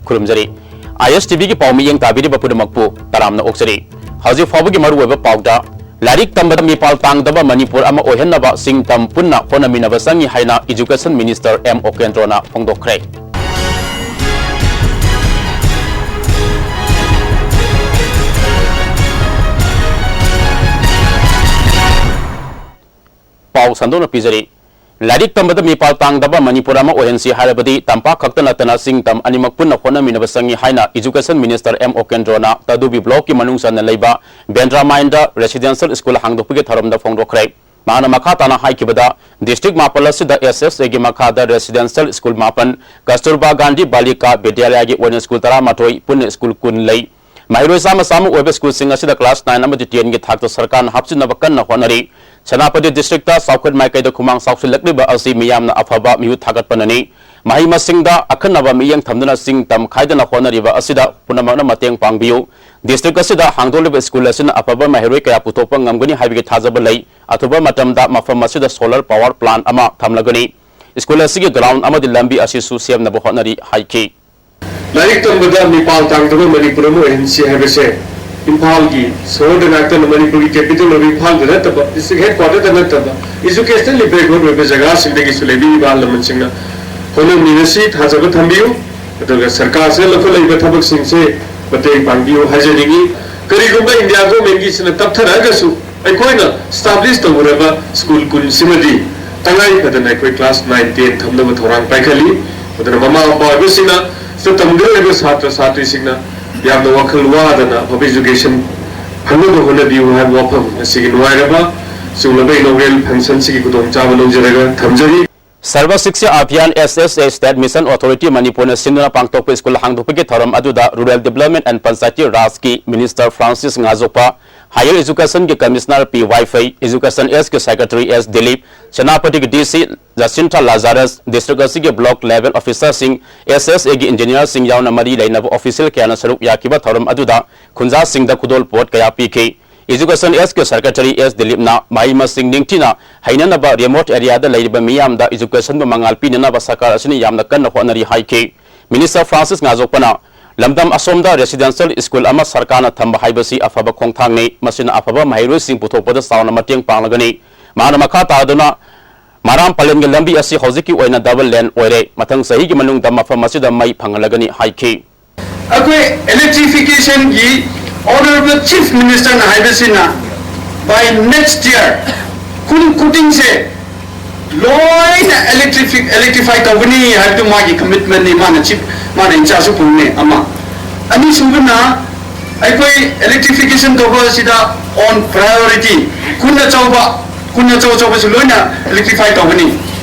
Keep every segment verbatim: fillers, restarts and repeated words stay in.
ꯈꯨꯔꯨꯝꯖꯔꯤ꯫ ꯑꯥꯏ ꯑꯦꯁ T ꯚꯤꯒꯤ ꯄꯥꯎ ꯃꯤꯠꯌꯦꯡ ꯇꯥꯕꯤꯔꯤꯕ ꯄꯨꯝꯅꯃꯛꯄꯨ ꯇꯔꯥꯝꯅ ꯑꯣꯛꯆꯔꯤ꯫ ꯍꯧꯖꯤꯛ ꯐꯥꯎꯕꯒꯤ ꯃꯔꯨꯑꯣꯏꯕ ꯄꯥꯎꯗ, ꯂꯥꯏꯔꯤꯛ ꯇꯝꯕꯗ ꯃꯤꯄꯥꯜ ꯇꯥꯡꯗꯕ ꯃꯅꯤꯄꯨꯔ ꯑꯃ ꯑꯣꯏꯍꯟꯅꯕ ꯁꯤꯡ ꯇꯝ ꯄꯨꯟꯅ ꯍꯣꯠꯅꯃꯤꯟꯅꯕ ꯆꯪꯏ ꯍꯥꯏꯅ Education Minister ꯑꯦꯝ ꯑꯣꯀꯦꯟꯗ꯭ꯔꯣꯅ ꯐꯣꯡꯗꯣꯛꯈ꯭ꯔꯦ꯫ ꯄꯥꯎ ꯁꯟꯗꯣꯛꯅ ꯄꯤꯖꯔꯤ꯫ ꯂꯥꯏꯔꯤꯛ ꯇꯝꯕꯗ ꯃꯤꯄꯥꯜ ꯇꯥꯡꯗꯕ ꯃꯅꯤꯄꯨꯔ ꯑꯃ ꯑꯣꯏꯍꯟꯁꯤ ꯍꯥꯏꯔꯕꯗꯤ ꯇꯝꯄꯥꯛ ꯈꯛꯇ ꯅꯠꯇꯅ ꯆꯤꯡ ꯇꯝ ꯑꯅꯤꯃꯛ ꯄꯨꯟꯅ ꯍꯣꯠꯅꯃꯤꯟꯅꯕ ꯆꯪꯏ ꯍꯥꯏꯅ Education Minister ꯑꯦꯝ ꯑꯣꯀꯦꯟꯗ꯭ꯔꯣꯅ ꯇꯗꯨꯕꯤ blockꯀꯤ ꯃꯅꯨꯡ ꯆꯟꯅ ꯂꯩꯕ ꯕꯦꯟꯗ꯭ꯔꯥ ꯃꯥꯏꯟꯗ residential school ꯍꯥꯡꯗꯣꯛꯄꯒꯤ ꯊꯧꯔꯝꯗ ꯐꯣꯡꯗꯣꯛꯈ꯭ꯔꯦ꯫ ꯃꯍꯥꯛꯅ ꯃꯈꯥ ꯇꯥꯅ ꯍꯥꯏꯈꯤꯕꯗ, district ꯃꯥꯄꯜ ꯑꯁꯤꯗ ꯑꯦꯁ ꯑꯦꯁ ꯑꯦꯒꯤ ꯃꯈꯥꯗ residential school ꯃꯥꯄꯜ, ꯀꯁꯇꯨꯔꯕꯥ ꯒꯥꯟꯙꯤ ꯕꯥꯂꯤꯀꯥ ꯕꯤꯗ꯭ꯌꯥꯂꯌꯥꯒꯤ ꯑꯣꯏꯅ school ꯇꯔꯥꯃꯥꯊꯣꯏ, ꯄꯨꯟꯅ school ꯀꯨꯟ ꯂꯩ꯫ ꯃꯍꯩꯔꯣꯏ ꯆꯥꯝꯃ ꯆꯥꯝꯃ ꯑꯣꯏꯕ schoolꯁꯤꯡ ꯑꯁꯤꯗ class nine ꯑꯃꯗꯤ tenꯒꯤ ꯊꯥꯛꯇ ꯁꯔꯀꯥꯔꯅ ꯍꯥꯞꯆꯤꯟꯅꯕ ꯀꯟꯅ ꯍꯣꯠꯅꯔꯤ꯫ ꯁꯦꯅꯥꯄꯇꯤ districtꯇ ꯆꯥꯎꯈꯠ ꯃꯥꯏꯀꯩꯗ ꯈꯨꯃꯥꯡ ꯆꯥꯎꯁꯤꯜꯂꯛꯂꯤꯕ ꯑꯁꯤ ꯃꯤꯌꯥꯝꯅ ꯑꯐꯕ ꯃꯤꯍꯨꯠ ꯊꯥꯒꯠꯄꯅꯅꯤ꯫ ꯃꯍꯩ ꯃꯁꯤꯡꯗ ꯑꯈꯟꯅꯕ ꯃꯤꯠꯌꯦꯡ ꯊꯝꯗꯨꯅ ꯆꯤꯡ ꯇꯝ ꯈꯥꯏꯗꯅ ꯍꯣꯠꯅꯔꯤꯕ ꯑꯁꯤꯗ ꯄꯨꯝꯅꯃꯛꯅ ꯃꯇꯦꯡ ꯄꯥꯡꯕꯤꯌꯨ꯫ District ꯑꯁꯤꯗ ꯍꯥꯡꯗꯣꯛꯂꯤꯕ school ꯑꯁꯤꯅ ꯑꯐꯕ ꯃꯍꯩꯔꯣꯏ ꯀꯌꯥ ꯄꯨꯊꯣꯛꯄ ꯉꯝꯒꯅꯤ ꯍꯥꯏꯕꯒꯤ ꯊꯥꯖꯕ ꯂꯩ꯫ ꯑꯊꯨꯕ ꯃꯇꯝꯗ ꯃꯐꯝ ꯑꯁꯤꯗ solar power plant ꯑꯃ ꯊꯝꯂꯒꯅꯤ꯫ School ꯑꯁꯤꯒꯤ ground ꯑꯃꯗꯤ ꯂꯝꯕꯤ ꯑꯁꯤꯁꯨ ꯁꯦꯝꯅꯕ ꯍꯣꯠꯅꯔꯤ ꯍꯥꯏꯈꯤ꯫ ꯂꯥꯏꯔꯤꯛ ꯇꯝꯕꯗ ꯃꯤꯄꯥꯜ ꯇꯥꯡꯗꯕ ꯃꯅꯤꯄꯨꯔ ꯑꯃ ꯑꯣꯏꯍꯟꯁꯤ ꯍꯥꯏꯕꯁꯦ ꯏꯝꯐꯥꯜꯒꯤ ꯁꯍꯔꯗ ꯉꯥꯛꯇꯅ, ꯃꯅꯤꯄꯨꯔꯒꯤ capital ꯑꯣꯏꯕ ꯏꯝꯐꯥꯜꯗ ꯅꯠꯇꯕ, district headquarterꯗ ꯅꯠꯇꯕ, educationally backward ꯑꯣꯏꯕ ꯖꯒꯥꯁꯤꯡꯗꯒꯤꯁꯨ ꯂꯩꯕꯤꯔꯤꯕ ꯑꯍꯜ ꯂꯃꯟꯁꯤꯡꯅ ꯍꯣꯠꯅꯃꯤꯟꯅꯁꯤ, ꯊꯥꯖꯕ ꯊꯝꯕꯤꯌꯨ꯫ ꯑꯗꯨꯒ ꯁꯔꯀꯥꯔꯁꯤꯅ ꯂꯧꯈꯠꯂꯛꯏꯕ ꯊꯕꯛꯁꯤꯡꯁꯦ ꯃꯇꯦꯡ ꯄꯥꯡꯕꯤꯌꯨ ꯍꯥꯏꯖꯅꯤꯡꯏ꯫ ꯀꯔꯤꯒꯨꯝꯕ ꯏꯟꯗꯤꯌꯥ ꯒꯣꯔꯃꯦꯟꯒꯤꯁꯤꯅ ꯇꯞꯊꯔꯛꯑꯒꯁꯨ, ꯑꯩꯈꯣꯏꯅ establish ꯇꯧꯔꯕ school ꯀꯨꯟꯁꯤꯃꯗꯤ ꯇꯉꯥꯏ ꯐꯗꯅ ꯑꯩꯈꯣꯏ class nine, ten ꯊꯝꯅꯕ ꯊꯧꯔꯥꯡ ꯄꯥꯏꯈꯠꯂꯤ꯫ ꯑꯗꯨꯅ ꯃꯃꯥ ꯃꯄꯥ ꯑꯣꯏꯕꯁꯤꯡꯅ, ꯁꯤꯗ ꯇꯝꯒꯗꯧꯔꯤꯕ ꯁꯥꯇ꯭ꯔ ꯁꯥꯇ꯭ꯔꯤꯁꯤꯡꯅ ꯌꯥꯝꯅ ꯋꯥꯈꯜ ꯋꯥꯗꯅ ꯑꯐꯕ education ꯐꯪꯅꯕ ꯍꯣꯠꯅꯕꯤꯌꯨ ꯍꯥꯏꯕ ꯋꯥꯐꯝ ꯑꯁꯤꯒꯤ ꯅꯨꯡꯉꯥꯏꯔꯕ ꯆꯤꯡꯂꯕ inaugural functionꯁꯤꯒꯤ ꯈꯨꯗꯣꯡꯆꯥꯕ ꯂꯧꯖꯔꯒ ꯊꯝꯖꯔꯤ꯫ Sarva Shiksha Abhiyan, S S A, State Mission Authority ꯃꯅꯤꯄꯨꯔꯅ ꯁꯤꯟꯗꯨꯅ ꯄꯥꯡꯊꯣꯛꯄ school ꯍꯥꯡꯗꯣꯛꯄꯒꯤ ꯊꯧꯔꯝ ꯑꯗꯨꯗ Rural Development and Panchayati Rajꯀꯤ Minister Francis ꯉꯥꯖꯣꯛꯄ, Higher Educationꯒꯤ Commissioner P ꯋꯥꯏꯐꯩ, Education Sꯀꯤ Secretary ꯑꯦꯁ ꯗꯤꯂꯤꯞ, ꯁꯦꯅꯥꯄꯇꯤꯒꯤ ꯗꯤ ꯁꯤ ꯖꯁꯤꯟꯊꯥ ꯂꯥꯖꯥꯔꯁ, district ꯑꯁꯤꯒꯤ block level officerꯁꯤꯡ, S S Aꯒꯤ engineerꯁꯤꯡ ꯌꯥꯎꯅ ꯃꯔꯤ ꯂꯩꯅꯕ official ꯀꯌꯥꯅ ꯁꯔꯨꯛ ꯌꯥꯈꯤꯕ ꯊꯧꯔꯝ ꯑꯗꯨꯗ ꯈꯨꯟꯖꯥꯁꯤꯡꯗ ꯈꯨꯗꯣꯜꯄꯣꯠ ꯀꯌꯥ ꯄꯤꯈꯤ꯫ Education Sꯀꯤ Secretary ꯑꯦꯁ ꯗꯤꯂꯤꯞꯅ ꯃꯍꯩ ꯃꯁꯤꯡ ꯅꯤꯡꯊꯤꯅ ꯍꯩꯅꯅꯕ remote areaꯗ ꯂꯩꯔꯤꯕ ꯃꯤꯌꯥꯝꯗ educationꯕꯨ ꯃꯉꯥꯜ ꯄꯤꯅꯅꯕ ꯁꯔꯀꯥꯔ ꯑꯁꯤꯅ ꯌꯥꯝꯅ ꯀꯟꯅ ꯍꯣꯠꯅꯔꯤ ꯍꯥꯏꯈꯤ꯫ Minister Francis ꯉꯥꯖꯣꯛꯄꯅ ꯂꯝꯗꯝ ꯑꯁꯣꯝꯗ residential school ꯑꯃ ꯁꯔꯀꯥꯔꯅ ꯊꯝꯕ ꯍꯥꯏꯕꯁꯤ ꯑꯐꯕ ꯈꯣꯡꯊꯥꯡꯅꯤ꯫ ꯃꯁꯤꯅ ꯑꯐꯕ ꯃꯍꯩꯔꯣꯏꯁꯤꯡ ꯄꯨꯊꯣꯛꯄꯗ ꯆꯥꯎꯅ ꯃꯇꯦꯡ ꯄꯥꯡꯂꯒꯅꯤ꯫ ꯃꯍꯥꯛꯅ ꯃꯈꯥ ꯇꯥꯗꯨꯅ ꯃꯔꯥꯝ ꯄꯂꯦꯟꯒꯤ ꯂꯝꯕꯤ ꯑꯁꯤ ꯍꯧꯖꯤꯛꯀꯤ ꯑꯣꯏꯅ double lane ꯑꯣꯏꯔꯦ꯫ ꯃꯊꯪ ꯆꯍꯤꯒꯤ ꯃꯅꯨꯡꯗ ꯃꯐꯝ ꯑꯁꯤꯗ ꯃꯩ ꯐꯪꯍꯜꯂꯒꯅꯤ ꯍꯥꯏꯈꯤ꯫ ꯑꯩꯈꯣꯏ electrification ꯒꯤ Honourable Chief Minister ꯅ ꯍꯥꯏꯕꯁꯤꯅ by next year ꯈꯨꯟ ꯈꯨꯗꯤꯡꯁꯦ ꯂꯣꯏꯅ electrific, electrify ꯇꯧꯒꯅꯤ ꯍꯥꯏꯕꯗꯨ ꯃꯥꯒꯤ commitment ꯅꯤ, ꯃꯥꯅ chief, ꯃꯥꯅ in charge ꯄꯨꯕꯅꯦ꯫ ꯑꯃ, ꯑꯅꯤꯁꯨꯕꯅ ꯑꯩꯈꯣꯏ electrification ꯇꯧꯕ ꯑꯁꯤꯗ on priority ꯈꯨꯟ ꯑꯆꯧꯕ, ꯈꯨꯟ ꯑꯆꯧ ꯑꯆꯧꯕꯁꯨ ꯂꯣꯏꯅ electrify ꯇꯧꯒꯅꯤ꯫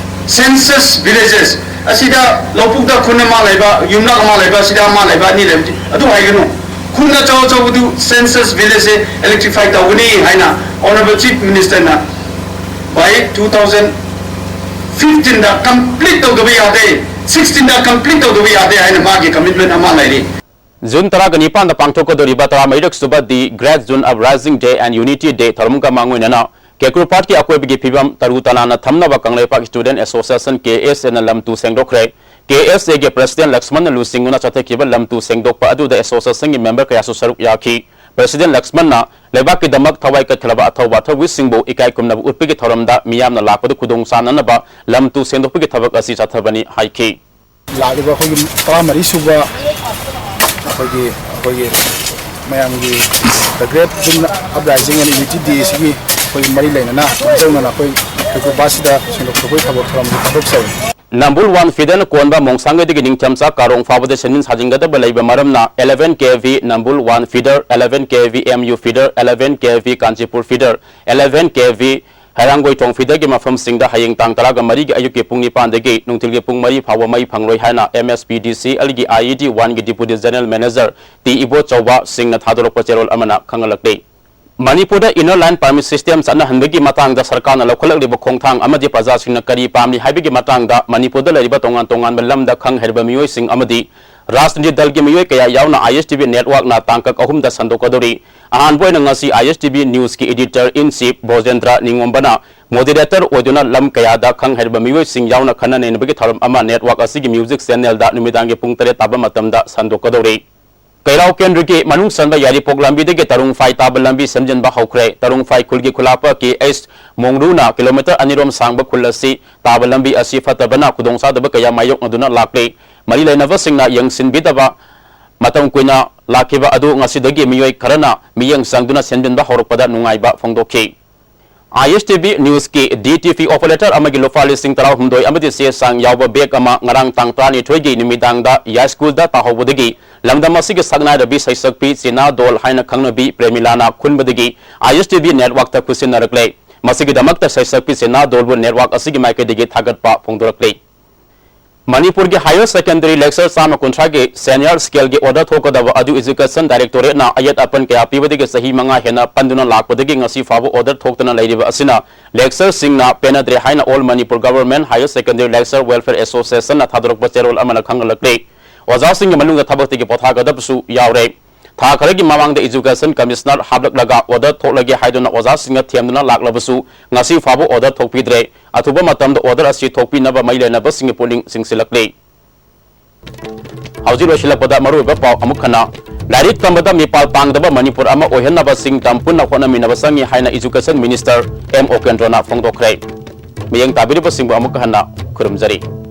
Census villages ꯑꯁꯤꯗ ꯂꯧꯕꯨꯛꯇ ꯈꯨꯟ ꯑꯃ ꯂꯩꯕ, ꯌꯨꯝꯂꯛ ꯑꯃ ꯂꯩꯕ, ꯑꯁꯤꯗ ꯑꯃ ꯂꯩꯕ, ꯑꯅꯤ ꯂꯩꯕꯗꯤ ꯑꯗꯨ ꯍꯥꯏꯒꯅꯨ꯫ ꯈꯨꯟ ꯑꯆꯧ ꯑꯆꯧꯕꯗꯨ census village ꯁꯦ electrify ꯇꯧꯒꯅꯤ ꯍꯥꯏꯅ Honourable Chief Minister ꯅ by two thousand fifteen the complete ꯇꯧꯗꯕ ꯌꯥꯗꯦ, sixteen ꯗ complete ꯇꯧꯗꯕ ꯌꯥꯗꯦ ꯍꯥꯏꯅ ꯃꯥꯒꯤ commitment ꯑꯃ ꯂꯩꯔꯤ꯫ June ꯇꯔꯥꯒ ꯅꯤꯄꯥꯟꯗ ꯄꯥꯡꯊꯣꯛꯀꯗꯧꯔꯤꯕ ꯇꯔꯥꯃꯔꯤꯔꯛ ꯁꯨꯕ The Great June Uprising Day and Unity Day ꯊꯧꯔꯝꯒ ꯃꯥꯡꯑꯣꯏꯅꯅ ꯀꯦꯀ꯭ꯔꯨ ꯄꯥꯠꯀꯤ ꯑꯀꯣꯏꯕꯒꯤ ꯐꯤꯕꯝ ꯇꯔꯨ ꯇꯅꯥꯟꯅ ꯊꯝꯅꯕ Kangleipak Student Association, K S A ꯅ ꯂꯝ ꯇꯨ ꯁꯦꯡꯗꯣꯛꯈ꯭ꯔꯦ꯫ K S A ꯒꯤ President ꯂꯛꯁꯃꯟꯅ ꯂꯨꯆꯤꯡꯗꯨꯅ ꯆꯠꯊꯈꯤꯕ ꯂꯝ ꯇꯨ ꯁꯦꯡꯗꯣꯛꯄ ꯑꯗꯨꯗ association ꯒꯤ member ꯀꯌꯥꯁꯨ ꯁꯔꯨꯛ ꯌꯥꯈꯤ꯫ President ꯂꯛꯁꯃꯟꯅ ꯂꯩꯕꯥꯛꯀꯤꯗꯃꯛ ꯊꯋꯥꯏ ꯀꯠꯈ꯭ꯔꯕ ꯑꯊꯧꯕ ꯑꯊꯧꯕꯤꯁꯤꯡꯕꯨ ꯏꯀꯥꯏ ꯈꯨꯝꯅꯕ ꯎꯠꯄꯒꯤ ꯊꯧꯔꯝꯗ ꯃꯤꯌꯥꯝꯅ ꯂꯥꯛꯄꯗ ꯈꯨꯗꯣꯡ ꯆꯥꯅꯅꯕ ꯂꯝ ꯇꯨ ꯁꯦꯡꯗꯣꯛꯄꯒꯤ ꯊꯕꯛ ꯑꯁꯤ ꯆꯠꯊꯕꯅꯤ ꯍꯥꯏꯈꯤ꯫ ꯂꯥꯛꯂꯤꯕ ꯑꯩꯈꯣꯏꯒꯤ ꯇꯔꯥꯃꯔꯤ ꯁꯨꯕ ꯑꯩꯈꯣꯏꯒꯤ, ꯑꯩꯈꯣꯏꯒꯤ ꯃꯌꯥꯝꯒꯤ The Great June Uprising and Unity Day ꯁꯤꯒꯤ ꯑꯩꯈꯣꯏꯒꯤ ꯃꯔꯤ ꯂꯩꯅꯅ ꯃꯥꯡꯖꯧꯅꯅ ꯑꯩꯈꯣꯏ ꯀꯦꯀ꯭ꯔꯨ ꯄꯥꯠꯁꯤꯗ ꯁꯦꯡꯗꯣꯛ ꯁꯦꯡꯗꯣꯛꯄꯒꯤ ꯊꯕꯛ ꯊꯧꯔꯝꯁꯤ ꯄꯥꯡꯊꯣꯛꯆꯔꯤ꯫ ꯅꯝꯕꯨꯜ ꯋꯥꯟ feeder ꯅ ꯀꯣꯟꯕ ꯃꯣꯡꯁꯥꯡꯒꯩꯗꯒꯤ ꯅꯤꯡꯊꯦꯝꯆꯥ ꯀꯥꯔꯣꯡ ꯐꯥꯎꯕꯗ ꯁꯦꯝꯖꯤꯟ ꯁꯥꯖꯤꯟꯒꯗꯕ ꯂꯩꯕ ꯃꯔꯝꯅ eleven K V ꯅꯝꯕꯨꯜ one feeder, eleven K V M U feeder, eleven K V Kanchipur feeder, eleven K V ꯍꯩꯔꯥꯡꯒꯣꯏꯊꯣꯡ feeder ꯒꯤ ꯃꯐꯝꯁꯤꯡꯗ ꯍꯌꯦꯡ ꯇꯥꯡ ꯇꯔꯥꯒ ꯃꯔꯤꯒꯤ ꯑꯌꯨꯛꯀꯤ ꯄꯨꯡ ꯅꯤꯄꯥꯟꯗꯒꯤ ꯅꯨꯡꯊꯤꯜꯒꯤ ꯄꯨꯡ ꯃꯔꯤ ꯐꯥꯎꯕ ꯃꯩ ꯐꯪꯂꯣꯏ ꯍꯥꯏꯅ M S P D C L ꯒꯤ I E D one ꯒꯤ Deputy General Manager T Ibochouba ꯁꯤꯡꯅ ꯊꯥꯗꯣꯔꯛꯄ ꯆꯦꯔꯣꯜ ꯑꯃꯅ ꯈꯪꯍꯜꯂꯛꯂꯤ꯫ ꯃꯅꯤꯄꯨꯔꯗ Inner Line Permit System ꯆꯠꯅꯍꯟꯕꯒꯤ ꯃꯇꯥꯡꯗ ꯁꯔꯀꯥꯔꯅ ꯂꯧꯈꯠꯂꯛꯂꯤꯕ ꯈꯣꯡꯊꯥꯡ ꯑꯃꯗꯤ ꯄ꯭ꯔꯖꯥꯁꯤꯡꯅ ꯀꯔꯤ ꯄꯥꯝꯂꯤ ꯍꯥꯏꯕꯒꯤ ꯃꯇꯥꯡꯗ ꯃꯅꯤꯄꯨꯔꯗ ꯂꯩꯔꯤꯕ ꯇꯣꯉꯥꯟ ꯇꯣꯉꯥꯟꯕ ꯂꯝꯗ ꯈꯪ ꯍꯩꯔꯕ ꯃꯤꯑꯣꯏꯁꯤꯡ ꯑꯃꯗꯤ ꯔꯥꯖꯅꯤꯇꯤ ꯗꯜꯒꯤ ꯃꯤꯑꯣꯏ ꯀꯌꯥ ꯌꯥꯎꯅ ISTV networkꯅ ꯇꯥꯡꯀꯛ ꯑꯍꯨꯝꯗ ꯁꯟꯗꯣꯛꯀꯗꯧꯔꯤ꯫ ꯑꯍꯥꯟꯕ ꯑꯣꯏꯅ ꯉꯁꯤ ISTV newsꯀꯤ editor in chief ꯕ꯭ꯔꯣꯖꯦꯟꯗ꯭ꯔ ꯅꯤꯉꯣꯝꯕꯅ moderator ꯑꯣꯏꯗꯨꯅ ꯂꯝ ꯀꯌꯥꯗ ꯈꯪ ꯍꯩꯔꯕ ꯃꯤꯑꯣꯏꯁꯤꯡ ꯌꯥꯎꯅ ꯈꯟꯅ ꯅꯩꯅꯕꯒꯤ ꯊꯧꯔꯝ ꯑꯃ network ꯑꯁꯤꯒꯤ music channelꯗ ꯅꯨꯃꯤꯗꯥꯡꯒꯤ ꯄꯨꯡ ꯇꯔꯦꯠ ꯇꯥꯕ ꯃꯇꯝꯗ ꯁꯟꯗꯣꯛꯀꯗꯧꯔꯤ꯫ ꯀꯩꯔꯥꯎ ꯀꯦꯟꯗ꯭ꯔꯒꯤ ꯃꯅꯨꯡ ꯆꯟꯕ ꯌꯥꯏꯔꯤꯄꯣꯛ ꯂꯝꯕꯤꯗꯒꯤ ꯇꯔꯨꯡꯐꯥꯏ ꯇꯥꯕ ꯂꯝꯕꯤ ꯁꯦꯝꯖꯤꯟꯕ ꯍꯧꯈ꯭ꯔꯦ꯫ ꯇꯔꯨꯡꯐꯥꯏ ꯈꯨꯜꯒꯤ ꯈꯨꯂꯥꯛꯄ ꯀꯦ ꯑꯩꯆ ꯃꯣꯡꯔꯨꯅ kilometre ꯑꯅꯤ ꯔꯣꯝ ꯁꯥꯡꯕ ꯈꯨꯜ ꯑꯁꯤ ꯇꯥꯕ ꯂꯝꯕꯤ ꯑꯁꯤ ꯐꯠꯇꯕꯅ ꯈꯨꯗꯣꯡꯆꯥꯗꯕ ꯀꯌꯥ ꯃꯥꯌꯣꯛꯅꯗꯨꯅ ꯂꯥꯛꯂꯤ꯫ ꯃꯔꯤ ꯂꯩꯅꯕꯁꯤꯡꯅ ꯌꯦꯡꯁꯤꯟꯕꯤꯗꯕ ꯃꯇꯝ ꯀꯨꯏꯅ ꯂꯥꯛꯈꯤꯕ ꯑꯗꯨ ꯉꯁꯤꯗꯒꯤ ꯃꯤꯑꯣꯏ ꯈꯔꯅ ꯃꯤꯠꯌꯦꯡ ꯆꯪꯗꯨꯅ ꯁꯦꯝꯖꯤꯟꯕ ꯍꯧꯔꯛꯄꯗ ꯅꯨꯡꯉꯥꯏꯕ ꯐꯣꯡꯗꯣꯛꯈꯤ꯫ ISTV newsꯀꯤ DTP operator ꯑꯃꯒꯤ ꯂꯨꯄꯥ ꯂꯤꯁꯤꯡ ꯇꯔꯥꯍꯨꯝꯗꯣꯏ ꯑꯃꯗꯤ ꯆꯦ ꯆꯥꯡ ꯌꯥꯎꯕ bag ꯑꯃ ꯉꯔꯥꯡ ꯇꯥꯡ ꯇꯔꯥꯅꯤꯊꯣꯏꯒꯤ ꯅꯨꯃꯤꯗꯥꯡꯗ ꯌꯥꯏꯁ꯭ꯀꯨꯜꯗ ꯇꯥꯍꯧꯕꯗꯒꯤ ꯂꯝꯗꯝ ꯑꯁꯤꯒꯤ ꯁꯛꯅꯥꯏꯔꯕꯤ ꯁꯩꯁꯛꯄꯤ ꯆꯦꯅꯥ ꯗꯣꯜ ꯍꯥꯏꯅ ꯈꯪꯅꯕꯤ ꯄ꯭ꯔꯦꯃꯤꯂꯥꯅ ꯈꯨꯟꯕꯗꯒꯤ ISTV networkꯇ ꯈꯨꯠꯁꯤꯟꯅꯔꯛꯂꯦ꯫ ꯃꯁꯤꯒꯤꯗꯃꯛꯇ ꯁꯩꯁꯛꯄꯤ ꯆꯦꯅꯥ ꯗꯣꯜꯕꯨ network ꯑꯁꯤꯒꯤ ꯃꯥꯏꯀꯩꯗꯒꯤ ꯊꯥꯒꯠꯄ ꯐꯣꯡꯗꯣꯔꯛꯂꯤ꯫ ꯃꯅꯤꯄꯨꯔꯒꯤ higher secondary lecture ꯆꯥꯝꯃ ꯀꯨꯟꯊ꯭ꯔꯥꯒꯤ senior scaleꯒꯤ order ꯊꯣꯛꯀꯗꯕ ꯑꯗꯨ Education Directorateꯅ ꯑꯌꯦꯠ ꯑꯄꯟ ꯀꯌꯥ ꯄꯤꯕꯗꯒꯤ ꯆꯍꯤ ꯃꯉꯥ ꯍꯦꯟꯅ ꯄꯟꯗꯨꯅ ꯂꯥꯛꯄꯗꯒꯤ ꯉꯁꯤ ꯐꯥꯎꯕ order ꯊꯣꯛꯇꯅ ꯂꯩꯔꯤꯕ ꯑꯁꯤꯅ lectureꯁꯤꯡꯅ ꯄꯦꯟꯅꯗ꯭ꯔꯦ ꯍꯥꯏꯅ All Manipur Government Higher Secondary Lecturer Welfare Associationꯅ ꯊꯥꯗꯣꯔꯛꯄ ꯆꯦꯔꯣꯜ ꯑꯃꯅ ꯈꯪꯍꯜꯂꯛꯂꯤ꯫ ꯑꯣꯖꯥꯁꯤꯡꯒꯤ ꯃꯅꯨꯡꯗ ꯊꯕꯛꯇꯒꯤ ꯄꯣꯊꯥꯒꯗꯕꯁꯨ ꯌꯥꯎꯔꯦ꯫ ꯊꯥ ꯈꯔꯒꯤ ꯃꯃꯥꯡꯗ Education Commissioner ꯍꯥꯞꯂꯛꯂꯒ order ꯊꯣꯛꯂꯒꯦ ꯍꯥꯏꯗꯨꯅ ꯑꯣꯖꯥꯁꯤꯡꯅ ꯊꯦꯝꯗꯨꯅ ꯂꯥꯛꯂꯕꯁꯨ ꯉꯁꯤ ꯐꯥꯎꯕ order ꯊꯣꯛꯄꯤꯗ꯭ꯔꯦ꯫ ꯑꯊꯨꯕ ꯃꯇꯝꯗ order ꯑꯁꯤ ꯊꯣꯛꯄꯤꯅꯕ ꯃꯔꯤ ꯂꯩꯅꯕꯁꯤꯡꯒꯤ ꯄꯨꯛꯅꯤꯡ ꯆꯤꯡꯁꯤꯜꯂꯛꯂꯤ꯫ ꯍꯧꯖꯤꯛ ꯂꯣꯏꯁꯤꯜꯂꯛꯄꯗ ꯃꯔꯨꯑꯣꯏꯕ ꯄꯥꯎ ꯑꯃꯨꯛ ꯍꯟꯅ, ꯂꯥꯏꯔꯤꯛ ꯇꯝꯕꯗ ꯃꯤꯄꯥꯜ ꯇꯥꯡꯗꯕ ꯃꯅꯤꯄꯨꯔ ꯑꯃ ꯑꯣꯏꯍꯟꯅꯕ ꯁꯤꯡ ꯇꯝ ꯄꯨꯟꯅ ꯍꯣꯠꯅꯃꯤꯟꯅꯕ ꯆꯪꯏ ꯍꯥꯏꯅ Education Minister ꯑꯦꯝ ꯑꯣꯀꯦꯟꯗ꯭ꯔꯣꯅ ꯐꯣꯡꯗꯣꯛꯈ꯭ꯔꯦ꯫ ꯃꯤꯠꯌꯦꯡ ꯇꯥꯕꯤꯔꯤꯕꯁꯤꯡꯕꯨ ꯑꯃꯨꯛ ꯍꯟꯅ ꯈꯨꯔꯨꯝꯖꯔꯤ꯫